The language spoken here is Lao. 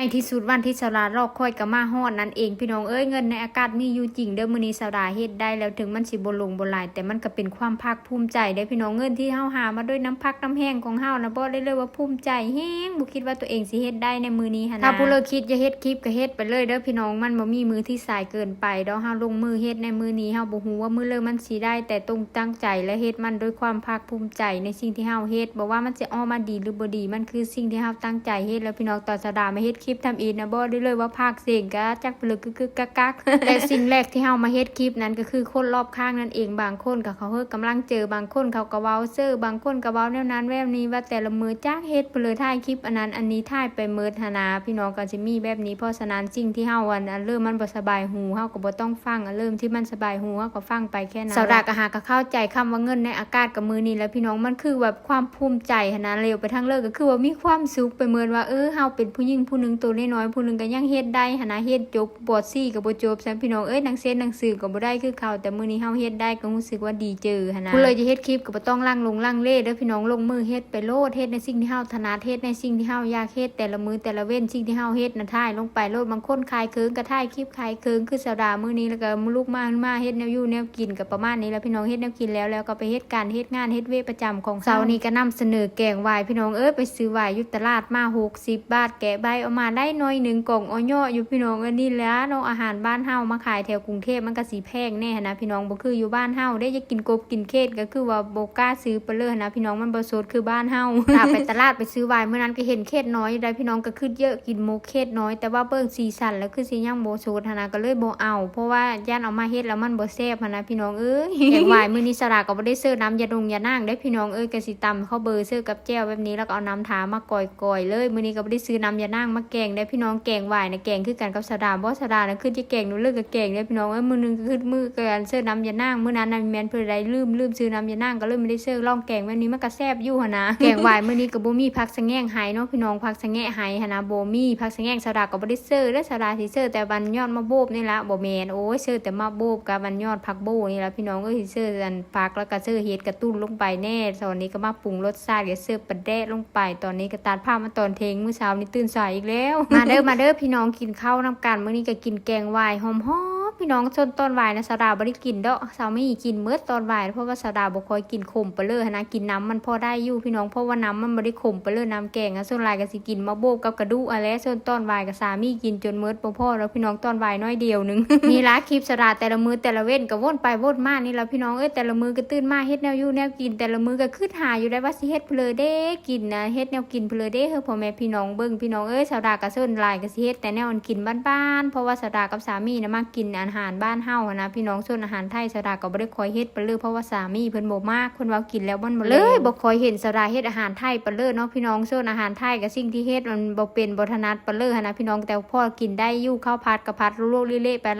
ໃນທີ່ສຸດວັນທີ່ສາວດາລໍຄອຍກໍມາຮອດນັ້ນເອງພີ່ນ້ອງເອີຍ. ເງິນໃນອາກາດມີຢູ່ຈິງເດີ້. ມື້ນີ້ສາວດາເຮັດໄດ້ແລ້ວ ເຖິງມັນຊິບໍ່ຫຼົງບໍ່ຫຼາຍ ແຕ່ມັນກໍເປັນຄວາມພາກພູມໃຈເດ້ພີ່ນ້ອງ. ເງິນທີ່ເຮົາຫາມາດ້ວຍນ້ຳພັກນ້ຳແຮງຂອງເຮົານະ ບອກໄດ້ເລີຍວ່າພູມໃຈແຮງ ບໍ່ຄິດວ່າຕົວເອງຊິເຮັດໄດ້ໃນມື້ນີ້ຫັ້ນນະ. ຖ້າຜູ້ເລີກຄິດຢາກເຮັດຄລິບກໍເຮັດໄປເລີຍເດີ້ພີ່ນ້ອງ. ມັນບໍ່ມີມື້ທີ່ສາຍເກີນໄປດອກ. ເຮົາລົງມືເຮັດໃນມື້ນີ້ ເຮົາບໍ່ຮູ້ວ່າມື້ເລີກມັນຊິໄດ້ ແຕ່ຕ້ອງຕັ້ງໃຈ ແລະ ເຮັດມັນດ້ວຍຄວາມພາກ ພູມໃຈໃນສິ່ງທີ່ເຮົາເຮັດ ບໍ່ວ່າມັນຈະອອກມາດີຫຼືບໍ່ດີ ມັນຄືສິ່ງທີ່ເຮົາຕັ້ງໃຈເຮັດ. ແລ້ວພີ່ນ້ອງ ຕອນສາວດາມາເຮັດຄລິບທຳອິດນະ ບອກໄດ້ເລີຍວ່າພາກສຽງກະຈັກເປັນເລື່ອງກຶກໆກັກໆ ແລະ ສິ່ງແລກທີ່ເຮົາມາເຮັດຄລິບນັ້ນກໍຄືຄົນລອບຂ້າງນັ້ນເອງ. ບາງຄົນກໍເຂົາເຮີກຳລັງເຈີ ບາງຄົນເຂົາກໍເວົ້າເຊີ ບາງຄົນກໍເວົ້າແນວນັ້ນແນວນີ້ ວ່າແຕ່ລະມື້ຈັກເຮັດເພິ່ນເລີຍ ຖ່າຍຄລິບອັນນັ້ນອັນນີ້ ຖ່າຍໄປໝົດຫັ້ນນະ ພີ່ນ້ອງ. ກໍຊິມີແບບນີ້ ເພາະສະນັ້ນສິ່ງທີ່ເຮົາ ອັນ ອັນເລີ່ມມັນບໍ່ສະບາຍຫູ ເຮົາກໍບໍ່ຕ້ອງຟັງ ອັນເລີ່ມທີ່ມັນສະບາຍຫູ ເຮົາກໍຟັງໄປ ແຄ່ນັ້ນ. ສາວດາກໍຫາກໍເຂົ້າໃຈຄຳວ່າເງິນໃນອາກາດກັບມື້ນີ້ແຫຼະພີ່ນ້ອງ. ມັນຄືແບບຄວາມພູມໃຈຫັ້ນນະ ຫຼຽວໄປທາງເລີກກໍຄືວ່າມີຄວາມສຸກໄປໝົດ ວ່າ ເອີ ເຮົາເປັນຜູ້ຍິງຜູ້ໜຶ່ງ ໂຕນ້ອຍໆຜູ້ໜຶ່ງ ກໍຍັງເຮັດໄດ້ຫັ້ນນະ. ຮຽນຈົບ ປໍສີ່ ກໍບໍ່ຈົບຊ້ຳພີ່ນ້ອງເອີຍ. ໜັງເຊັນໜັງສືກໍບໍ່ໄດ້ຄືເຂົາ ແຕ່ມື້ນີ້ເຮົາເຮັດໄດ້ ກໍຮູ້ສຶກວ່າດີເຈີຫັ້ນນະ. ຜູ້ເລີຍຈະເຮັດຄລິບກໍບໍ່ຕ້ອງລັງລົງລັງເລເດີ້ພີ່ນ້ອງ. ລົງມືເຮັດໄປໂລດ ເຮັດໃນສິ່ງທີ່ເຮົາຖະໜັດ ເຮັດໃນສິ່ງທີ່ເຮົາຢາກເຮັດ ແຕ່ລະມື້ແຕ່ລະເວັ້ນ ສິ່ງທີ່ເຮົາເຮັດນະ ຖ່າຍລົງໄປໂລດ. ບາງຄົນຂາຍເຄິ່ງກໍຖ່າຍຄລິບ ຂາຍເຄິ່ງ ຄືສາວດາມື້ນີ້ ແລ້ວກໍລຸກມາ ມາເຮັດແນວຢູ່ແນວກິນ ກໍປະມານນີ້ແຫຼະພີ່ນ້ອງ. ເຮັດແນວກິນແລ້ວ ແລ້ວກໍໄປເຮັດການເຮັດງານ ເຮັດວຽກປະຈຳຂອງເຮົາ. ເຊົ້ານີ້ກໍນຳສະເໜີແກງຫວາຍພີ່ນ້ອງເອີຍ. ໄປຊື້ຫວາຍຢູ່ຕະຫຼາດມາ ຫົກສິບບາດ ແກະໃບອອກມາໄດ້ໜ້ອຍໜຶ່ງ ກອງອອຍເຍາະຢູ່ພີ່ນ້ອງເອີຍ. ນີ້ແຫຼະເນາະ ອາຫານບ້ານເຮົາ ມາຂາຍແຖວກຸງເທບມັນກໍຊິແພງແດ່ຫັ້ນນະພີ່ນ້ອງ ບໍ່ຄືຢູ່ບ້ານເຮົາເດ້. ຢາກກິນກົບກິນເຂດກໍຄືວ່າບໍ່ກ້າຊື້ໄປເລີຍຫັ້ນນະພີ່ນ້ອງ ມັນບໍ່ສົດຄືບ້ານເຮົາ. ຕາໄປຕະຫຼາດໄປຊື້ຫວາຍມື້ນັ້ນ ກໍເຫັນເຂດນ້ອຍຢູ່ໃດ໋ພີ່ນ້ອງ ກໍຄິດເຍອະ ກິນໝົກເຂດນ້ອຍ ແຕ່ວ່າເບິ່ງສີສັນແລ້ວຄືຊິຍັງບໍ່ສົດຫັ້ນນະ ກໍເລີຍບໍ່ເອົາ ເພາະວ່າຢ້ານເອົາມາເຮັດແລ້ວມັນບໍ່ແຊບຫັ້ນນະພີ່ນ້ອງເອີຍ. ແກງຫວາຍມື້ນີ້ສາວດາກໍບໍ່ໄດ້ເສີນ້ຳຢາດົງຢານາງເດ້ພີ່ນ້ອງເອີຍ ກໍຊິຕຳເຂົ້າເບີເສີກັບແຈ່ວແບບນີ້ ແລ້ວກໍເອົານ້ຳທາມາກ່ອຍໆເລີຍ. ມື້ນີ້ກໍບໍ່ໄດ້ຊື້ນ້ຳຢານາງມາແກງເດ້ພີ່ນ້ອງ. ແກງຫວາຍນະແກງຄືກັນກັບສາວດາບໍ? ສາວດານະຄິດຈະແກງໜູເລີກກໍແກງເດ້ພີ່ນ້ອງເອີຍ. ມື້ໜຶ່ງກໍຄິດມື້ກັນເສີນ້ຳຢານາງ ມື້ນັ້ນນະແມ່ນເພິ່ນໄດ້ລືມ ລືມຊື້ນ້ຳຢານາງ ກໍເລີຍບໍ່ໄດ້ເສີ ລອງແກງແບບນີ້ມັນກໍແຊບຢູ່ຫັ້ນນະ. ແກງຫວາຍມື້ນີ້ກໍບໍ່ມີຜັກສະແງງໄຫເນາະພີ່ນ້ອງ ຜັກສະແງງໄຫຫັ້ນນະ ບໍ່ມີຜັກສະແງງ. ສາວດາກໍບໍ່ໄດ້ເສີເດ້ ສາວດາຊິເສີແຕ່ມັນຍອດໝາກໂບບນີ້ລະ. ບໍ່ແມ່ນ ໂອ້ຍ ເສີແຕ່ໝາກໂບບກັບມັນຍອດຜັກໂບນີ້ລະພີ່ນ້ອງເອີຍ. ເສີອັນຜັກ ແລ້ວກໍເສີເຫັດກະຕຸ້ນລົງໄປແດ່. ຕອນນີ້ກໍມາປຸງລົດຊາດ ກໍເສີປາແດກລົງໄປ. ຕອນນີ້ກໍຕັດພາບມາຕອນເທີ່ຍງ ມື້ເຊົ້ານີ້ຕື່ນສາຍອີກແລ້ວ. ມາເດີ ມາເດີພີ່ນ້ອງ ກິນເຂົ້ານຳກັນ. ມື້ນີ້ກໍກິນແກງຫວາຍຫອມໆ ພີ່ນ້ອງ. ສ່ວນຕອນຫວາຍນະ ສາວດາບໍ່ໄດ້ກິນດອກ ສາວມີກິນໝົດຕອນຫວາຍ ເພາະວ່າສາວດາບໍ່ຄ່ອຍກິນຂົມປານເລີຫັ້ນນະ ກິນນ້ຳມັນພໍໄດ້ຢູ່ພີ່ນ້ອງ ເພາະວ່ານ້ຳມັນບໍ່ໄດ້ຂົມປານເລີ. ນ້ຳແກງອະ ສ່ວນຫຼາຍກໍຊິກິນໝາກໂບບກັບກະດູກຫັ້ນແຫຼະ. ສ່ວນຕອນຫວາຍກໍສາມີກິນຈົນໝົດ ບໍ່ພໍດອກພີ່ນ້ອງ ຕອນຫວາຍໜ້ອຍດຽວໜຶ່ງ. ນີ້ລະຄລິບສາວດາແຕ່ລະມື້ແຕ່ລະເວັ້ນ ກໍວົນໄປວົນມານີ້ລະພີ່ນ້ອງເອີຍ. ແຕ່ລະມື້ກໍຕື່ນມາເຮັດແນວຢູ່ແນວກິນ ແຕ່ລະມື້ກໍຄິດຫາຢູ່ໄດ໋ວ່າຊິເຮັດເຜີເດ້ກິນນະ ເຮັດແນວກິນເຜີເດ້ເຮີ້ພໍ່ແມ່ພີ່ນ້ອງເບິ່ງພີ່ນ້ອງເອີຍ. ສາວດາກໍສ່ວນຫຼາຍກໍຊິເຮັດແຕ່ແນວອັນກິນບ້ານໆ ເພາະວ່າສາວດາກັບສາມີນະມັກກິນອາຫານບ້ານເຮົາຫັ້ນນະພີ່ນ້ອງ. ສ່ວນອາຫານໄທສາວດາກໍບໍ່ໄດ້ຄ່ອຍເຮັດປານເລີ ເພາະວ່າສາມີເພິ່ນບໍ່ມັກ ເພິ່ນວ່າກິນແລ້ວມັນບໍ່ແລ່ນ ເລີຍບໍ່ຄ່ອຍເຫັນສາວດາເຮັດອາຫານໄທປານເລີເນາະພີ່ນ້ອງ. ສ່ວນອາຫານໄທກໍສິ່ງທີ່ເຮັດມັນບໍ່ເປັນ ບໍ່ຖະໜັດປານເລີຫັ້ນນະພີ່ນ້ອງ ແຕ່ພໍກິນໄດ້ຢູ່ ເຂົ້າຜັດກໍຜັດລວກໆເລະໆໄປລະ.